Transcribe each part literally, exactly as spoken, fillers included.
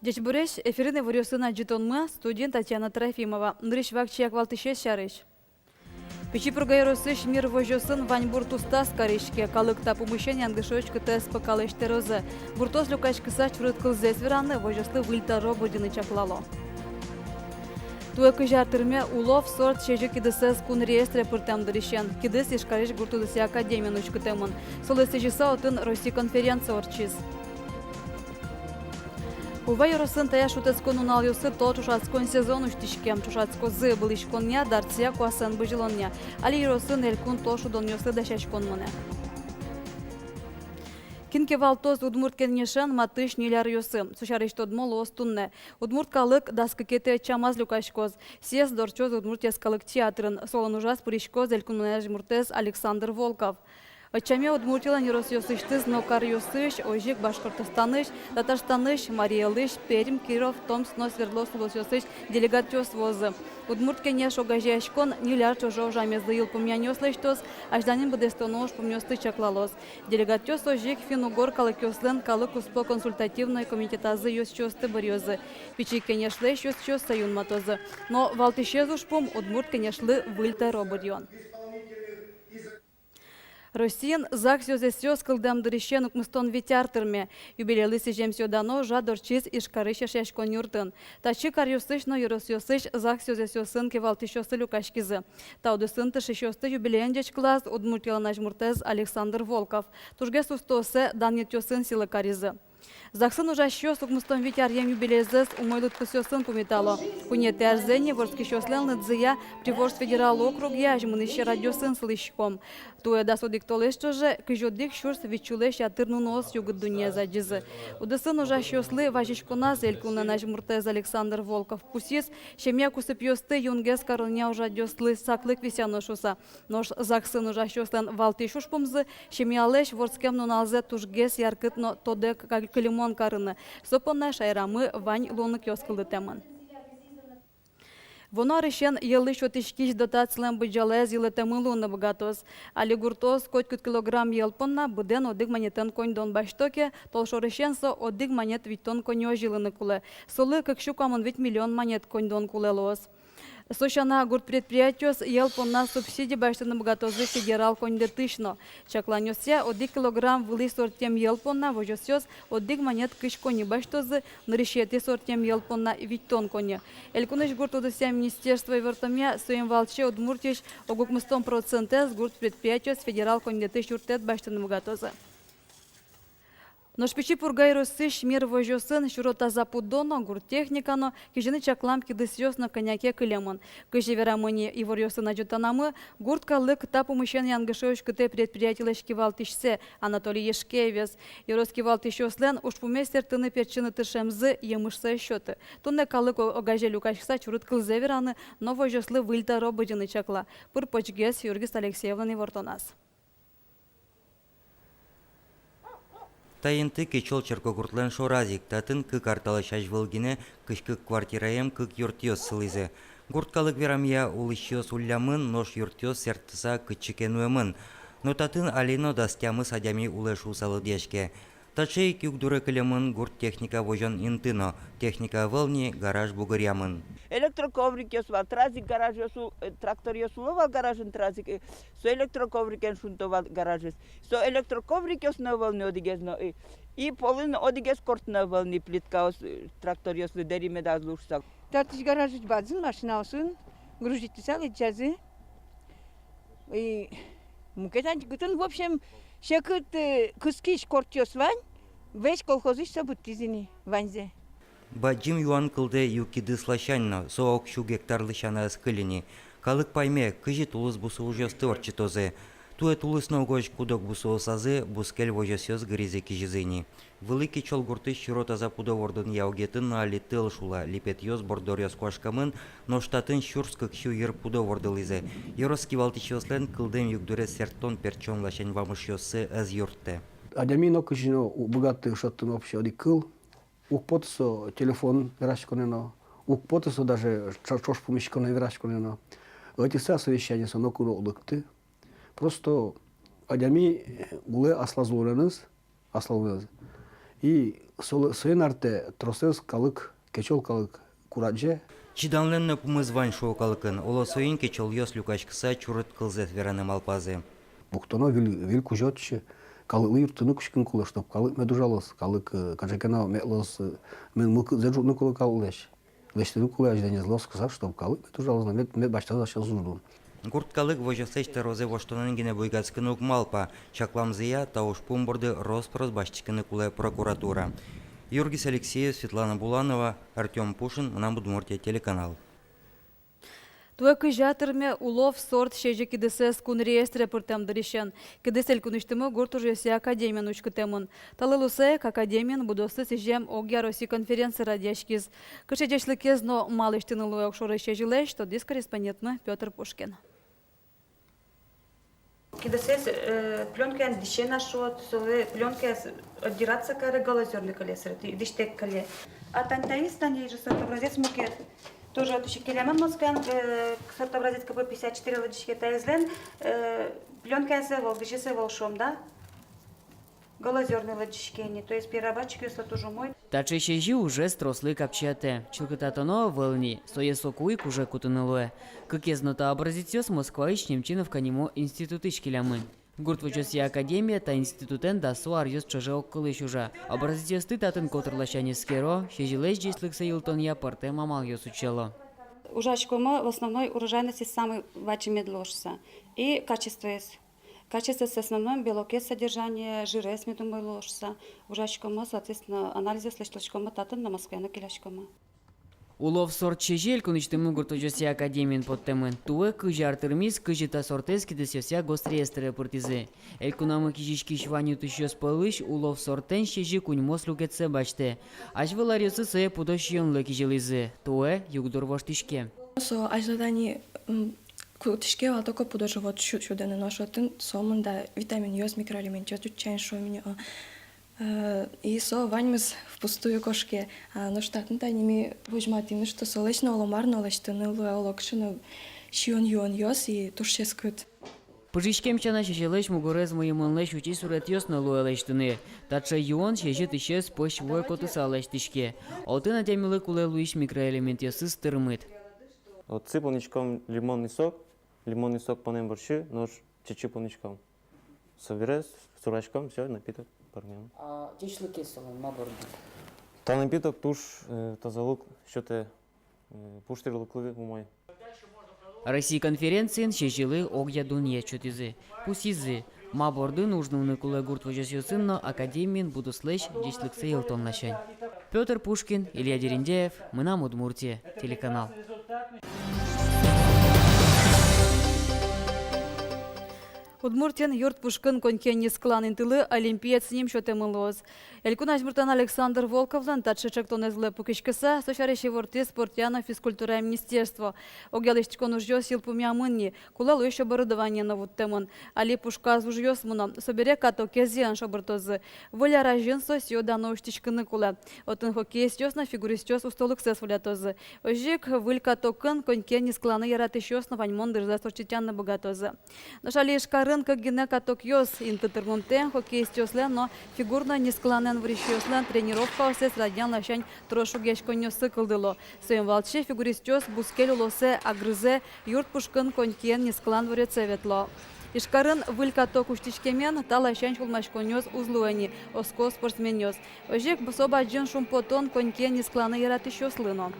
Ӟечбуресь! Эфирын иворъёсын адӟытонмы, студиын Татьяна Трофимова. Нырысь вакчияк валтӥсез сярысь. Пичи Пурга ёросысь «Мир» возёсын ваньбур тустаз кариське. Калык та пумысен янгыше уськытэ СПК-лэсь тӧрозэ. Гуртоос люкаськыса чурыт кылзэс вераны, возёслы выль тӧро бырйыны чаклало. Туэ кызь ар тырме улов, сорт, сезьы кидысэз кун реестре пыртэм дырысен. Кидыс Ижкарысь гурт удысъя академиын уськытэмын. Солы сӥзьыса отын Росси конференция ортчиз. Ува ёросын таяз шутэтскон нуналъёсы тол ӵошатскон сезон усьтӥське. Ӵошатскозы ыбылӥськонъя, дартъя, куасэн бызьылонъя. Али ёросын элькун тол шудонъёслы дасяськон мынэ. Кин кивалтоз Удмурт Кенешен матысь ньыль аръёсы? Со сярысь тодмо луоз туннэ. Удмурт калык дас кыкетӥ ӧтчамаз люкаськоз. Съезд ортчоз Удмурт йӧскалык театрын. Солэн ужаз пыриськоз элькунмылэн азьмуртэз Александр Волков. Ӧтчаме Удмуртилэн ёросъёсысьтыз но каръёсысь, озьы ик Башкортостанысь, Татарстанысь, Марий Элысь, Пермь, Киров, Томск но Свердловск улосъёсысь делегатъёс вуозы. Удмурт Кенеш огазеяськон ньыль ар ӵоже ужамезлы йылпумъянъёс лэсьтоз, азьланьын быдэстоно ужпумъёсты чаклалоз. Делегатъёс озьы ик финн-угор калыкъёслэн калык куспо консультативной комитетазы ёзчиосты быръёзы. Пичи Кенешлэсь ёзчиос сое юнматозы. Но валтӥсез ужпум — Удмурт Кенешлы выль тӧро быръён. Россиын ЗАГС ёзэсъёс кылдэм дырысен укмыстон вить ар тырме. Юбилейлы сӥзем сӥё-дано ӝад ортчиз Ижкарысь Эшъяськон юртын. Татчы каръёсысь но ёросъёсысь ЗАГС ёзэсъёсын кивалтӥсьёссы люкаськизы. Та удысын тыршисьёсты юбилеен ӟечкылаз Удмуртилэн азьмуртэз Александр Волков. Тужгес устооссэ данъетъёсын сӥлы каризы. ЗАГСын ужасьёс укмыстон вить аръем юбилейзэс умой лыдпусъёсын пумитало. Куинетӥ арзэ ини вордскисьёслэн лыдзыя Приволжск федерал округъя азьмынӥсь радъёсын сылӥськом. Туэ дас одӥг толэзь ӵоже кызь одӥг сюрс вить сюлэсь ятыр нуныос югыт дуннеез адӟизы. Удысын ужасьёслы вазиськоназ элькунлэн азьмуртэз Александр Волков пусйиз, семья кусыпъёсты юнгес каронъя ужрадъёслы саклык висъяно шуыса. Нош ЗАГСын ужасьёслэн валтӥсь ужпумзы — семьялэсь вордскем нуналзэ тужгес яркыт но тодэ ка-, кылемон карыны. Со понна шаерамы вань луонлыкъёс кылдытэмын. Вуоно арысен йӧллы сётӥськись дотацилэн быдӟалаез йылэтэмын луыны быгатоз. Али гуртоос котькуд килограмм йӧл понна быдэн одӥг манетэн коньдон басьто ке, толшорысен со одӥг манет витьтон коньыозь йылыны кулэ. Солы кык сю куамын вить миллион манет коньдон кулэ луоз. Со сяна, гурт предприятиос йӧл понна субсиди басьтыны быгатозы федерал коньдэтысь но. Чакланъёсъя, одӥг килограмм вылӥ сортъем йӧл понна возёсъёс одӥг манет кызь коньы басьтозы, нырысетӥ сортъем йӧл понна — витьтон коньы. Элькунысь гурт удысъя министерство ивортэмъя, соин валче Удмуртиысь ог укмыстон процентэз гурт предприятиос федерал коньдэтысь юрттэт басьтыны быгатозы. Нош Пичи Пурга ёросысь «Мир» возёсын сюро-таза пудо но, гурт техника но, кизьыны чаклам кидысъёс но кӧня ке кылемын. Кызьы верамын ини иворъёсын адӟытонамы, гурт калык та пумысен янгыше уськытэ предприятилэсь кивалтӥсьсэ Анатолий Ешкеевез. Ёрос кивалтӥсьёслэн ужпумез сэрттыны-пертчыны тыршемзы емышсэ ӧз сёты. Туннэ калык о-, огазе люкаськыса чурыт кылзэ вераны но возёслы выль тӧро бырйыны чакла. Пыр-почгес Юргис Алексеевлэн ивортоназ. Та инты Кечол черкогуртлэн шораз ик. Татын кык ар талэсь азьвыл гинэ кызь кык квартираем кык юртъёс сылӥзы. Гурт калык верамъя, улӥсьёс уллямын, нош юртъёс сэрттыса кытчы ке нуэмын. Но татын али но дас тямыс адями улэ шуыса лыдъяське. Таӵе ик югдуре кылемын гурт техника возён инты но. Техника ӧвӧл ни, гараж бугыръямын. Электроковрикъёс вал, тразик гаражъёс ул-, э, тракторъёс уло вал гаражын, тразик, э, со электроковрикен шунто вал гаражез. Со электроковрикъёс но ӧвӧл ни одӥгез но, э, и полын одӥгез корт но ӧвӧл ни, плиткаос, э, тракторъёслы дэри медаз лу шуса. Татысь гаражысь бадӟым машинаосын грузитыса лэзьязы. И мукет ань кытын, в общем, секыт, э, кыскись кортъёс вань, весь колхозысь со быдтӥз ини ваньзэ. Бадӟым юан кылдэ ю кидыс ласянь но. Со ог сю гектарлы сяна ӧз кыльы ни. Калык пайме, кызьы тулыс бусы ужъёсты ортчытозы. Туэ тулыс но угось куд-ог бусыосазы бускель возёсъёс гыризы-кизизы ини. Вылӥ Кечол гуртысь сюро-таза пудо вордонъя огетын но али тӧл шула. Липетъёс, борддоръёс куашкамын, нош татын сюрс кык сю йыр пудо вордылӥзы. Ёрос кивалтӥсьёслэн кылдэм югдуре сэрттон-пертчон ласянь вамышъёссы ӧз юрттэ. Адями но кызьы но уг быгаты шедьтыны вообще одӥг кыл. Уг поты со телефон вераськонэ но, уг поты со даже ӵо-, ӵош пумиськонэ, вераськонэ но. Ӧтьыса совещаниосы ноку но уг лыкты. Просто адями улэ аслаз улонэныз, аслаз улонэныз. И со-, соин артэ тросэз калык, кечол калык курадӟе. Чиданлэн но пумыз вань, шуо калыкын. Оло, соин кечолъёс люкаськыса чурыт кылзэс вераны малпазы. Пуктоно виль, виль кузё отчы, калыклы юрттыны кутскыны кулэ, чтоб калык мед ужалоз, калык, э, кыӵе ке но мед луоз, э, мед мылкыдзэ ӝутыны кулэ калыклэсь. Лэсьтыны кулэ азьланезлы оскыса, чтоб калык мед ужалоз но мед, мед басьтоз асьсэлэсь уждун. Гурт калык возёслэсь тӧрозэ воштонэн гинэ буйгатскыны уг малпа. Чакламзыя, та ужпум борды рос-прос басьтӥськыны кулэ прокуратура. Юргис Алексеев, Светлана Буланова, Артём Пушин, «Мынам Удмуртие» телеканал. Туэ кызь ар тырме «Улов» сорт сезьы кидысэз кун реестре пыртэм дырысен. Кидыс элькунысьтымы гурт ужъёсъя академиын уськытэмын. Та лулысэ ик академиын будосты сӥзем огъя Россия конференци радъяськиз. Кыӵе ӟечлыкез но ма лэсьтыны луэ огшоры сезьылэсь, тодӥз корреспондентмы Пётр Пушкин. Кидысэз, э, плёнкаен дӥсе на, шуод, солы плёнкаез отдираться каре, голозёрный кыле, сыӵе дӥсьтэк кыле. А тани таиз, тани же сорт образец мукет. Тоже отысь ик келямын, Москваын, э, сорт образец КП пятьдесят четыре лыдӟиське, таизлэн, э, плёнкаез ӧвӧл, дӥсез ӧвӧл, шуом, да. Голозёрный лыдӟиське ни, то есть перерабатчикъёслы туж умой. Таӵе сезьы ужез трослы капчиятэ. Чылкытатоно ӧвӧл ни, сое соку ик уже кутыны луэ. Кыкез но та образецъёс Москваысь Немчиновка нимо институтысь келямын. Гурт возёсъя академия та институтэн дасо аръёс ӵоже огкылысь ужа. Образецъёсты татын котыр ласянь эскеро, сезьылэсь ӟечлыксэ йылтонъя пӧртэм амалъёс утчало. Ужаськомы в основной урожайностез самой бадӟымез луоз шуса и качествоез. Качествоез в основном белокез содержание, жирез мед умой луоз шуса. Ужаськомы, соответственно, анализъёс лэсьтӥськомы татын но, Москвае но келяськомы. «Улов» сорт сезьы элькунысьтымы гурт возёсъя академиын поттэмын. Туэ кызь ар тырмиз, кызьы та сортэз кидысъёсъя госреестре пыртӥзы. Элькунамы кизиськись вань утӥсьёс пӧлысь «Улов» сортэн сезьы куиньмос люкетсэ басьтэ. Азьвыл аръёсы сое пудо сиёнлы кизилӥзы. Туэ югдур воштӥське. Со азьло тани, м, кутӥське вал только пудо-живот сю-, сюдыны, нош отын сомында витаминъёс, микроэлементъёс ӟуч сямен, шуом ини, о. Э, и со ваньмыз впустую кошке. А, нош татын тани ми возьматӥмы, что солэсь но оло мар но лэсьтыны луэ, олокыӵе но сиён-юонъёс, и туж ческыт. Пыжиськем сяна, сезьылэсь мугорез мыйымонлэсь утись суретъёс но луэ лэсьтыны. Таӵе юон сезьы тысез пӧсь вуэ котыса лэсьтӥське. Отын адямилы кулэ луись микроэлементъёсыз тырмыт. Отчы понӥськом лимонный сок, лимонный сок понэм бӧрсьы, нош чечы понӥськом. Собере сураськом, всё, напиток пӧрмем. А ӟечлыкез солэн ма борды? Та напиток туж, э, тазалык сётэ, э, пуштырлыклы умой. Россия конференциын сезьылы огъя дунъет сётӥзы. Пусйизы, ма бордын уж нуыны кулэ гурт возёсъёсын но академиын будослэсь ӟечлыксэ йылтон ласянь. Пётр Пушкин, Илья Дерендяев, «Мынам Удмуртие» телеканал. Удмуртиын юрт пушкын конькиен нискылан интылы «Олимпиец» ним сётэмын луоз. Элькун азьмуртлэн Александр Волковлэн таӵе ӵектонэзлы пыкиськыса, со сярысь ивортӥз спортъя но физкультурая министерство. Огъя лэсьтӥськон ужъёс йылпумъямын ни, кулэ луись оборудование но вуттэмын. Али пушказ ужъёс мыно, собере катокез йӧэн шобыртозы. Выль ар азьын со сӥё-дано усьтӥськыны кулэ. Отын хоккеистъёс но фигуристъёс устолыксэс волятозы. Озьы ик выль катокын конькиен нискыланы яратӥсьёс но ваньмон дырзэс ортчытъяны быгатозы. Нош али Ижкарын кык гинэ катокъёс. Инты тырмымтэен хоккеистъёслэн но фигурной нискыланэн вырисьёслэн тренировкаоссэс радъян ласянь трос шугъяськонъёссы кылдыло. Соин валче фигуристъёс бускель улосэ Агрызэ юрт пушкын конькиен нискылан дворецэ ветло. Ижкарын выль каток усьтӥськемен, та ласянь сюлмаськонъёс уз луэ ни, оско спортсменъёс. Озьы ик со бадӟым шумпотон конькиен нискыланы яратӥсьёслы но.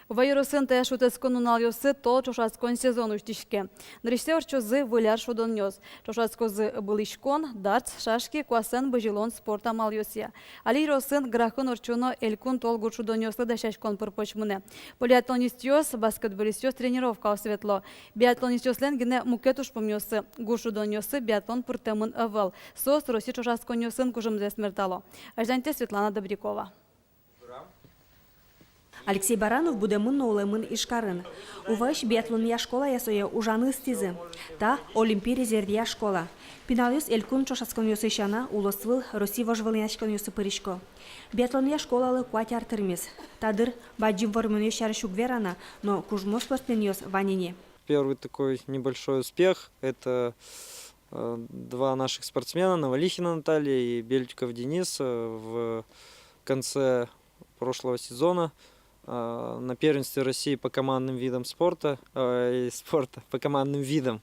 Ува ёросын таяз шутэтскон нуналъёсы тол ӵошатскон сезон усьтӥське. Нырысьсэ ортчозы выль ар шудонъёс. Ӵошатскозы ыбылӥськон, дартс, шашки, куасэн бызьылон спорт амалъёсъя. Али ёросын Грахын ортчоно элькун тол гурт шудонъёслы дасяськон пыр-поч мынэ. Полиатлонистъёс, баскетболистъёс тренировкаосы ветло. Биатлонистъёслэн гинэ мукет ужпумъёссы. Гурт шудонъёсы биатлон пыртэмын ӧвӧл. Соос Россия ӵошатсконъёсын кужымзэс мертало. Азьланьтэ Светлана Добрякова. Алексей Баранов будэмын но улэмын Ижкарын. Уваысь биатлонъя школае сое ужаны ыстӥзы. Та Олимпи резервъя школа. Пиналъёс элькун ӵошатсконъёсы сяна, улосвыл, Россия вожвылъяськонъёсы пырисько. Биатлонъя школалы куать ар тырмиз. Та дыр бадӟым вормонъёс сярысь уг вера на, но кужмо спортсменъёс вань ини. Первый такой небольшой успех — это, Э, два наших спортсмена, Новолихина Наталья и Бельтюков Денис, э, в конце прошлого сезона, э, на первенстве России по командным видам спорта, э, и спорта, по командным видам,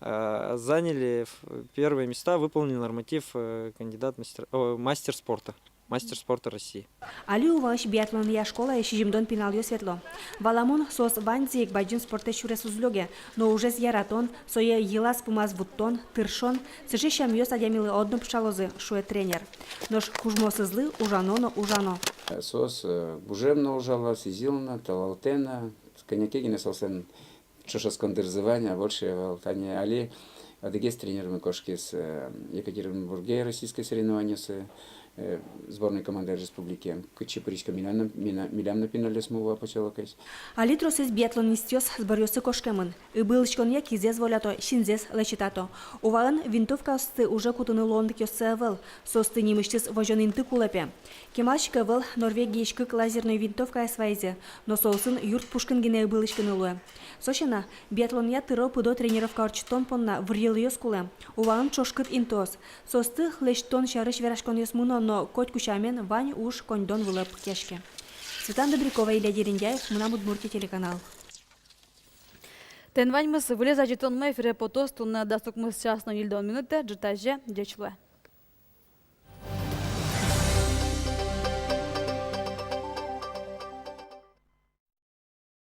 э, заняли ф-, первые места, выполнили норматив, э, кандидат мастер, о, мастер спорта, мастер спорта России. Али Уваысь биатлонъя школае сизьымдон пиналъёс ветло. Валамон, соос ваньзы ик бадӟым спортэз сюрес уз лёге, но ужез яратон, сое йылаз-пумаз вуттон, тыршон, сыӵе сямъёс адямилы одно пыӵалозы, шуэ тренер. Нош кужмоосызлы ужано но ужано. Соос, э, гужем но ужало, сӥзьыл но, толалтэ но, кӧня ке гинэ соослэн ӵошатскон дырзы вань, а больше ӧвӧл. Тани али одӥгез тренермы кошкиз, э, Екатеринбурге российской соревнованиосы, э, сборной командая республики. Кытчы пырисько милям но, мина-, милям но пиналъёсмы Ува посёлокысь. Али тросэз биатлонистъёс сборъёсы кошкемын. Ыбылӥськонъя кизэз волято, синзэс лэчытато. Уваын винтовкаосты уже кутыны луонлыкъёссы ӧвӧл. Соосты нимысьтыз возён инты кулэ, пе. Кемалась ик ӧвӧл Норвегиысь кык лазерной винтовкаез вайизы, но соосын юрт пушкын гинэ ыбылӥськыны луэ. Со сяна, биатлонъя тыро-пыдо тренировка ортчытон понна вырйылъёс кулэ. Уваын ӵошкыт интыос. Соосты лэсьтон сярысь вераськонъёс мыно, но котьку сямен вань уж коньдон вылэ пыкъяське. Светлана Добрякова, Илья Дерендяев, «Мынам Удмуртие» телеканал. Тӥни ваньмыз. Выльысь адӟытонмы эфире потоз туннэ дас укмыс час но ньыльдон минутэ ӝытазе. Ӟеч луэ.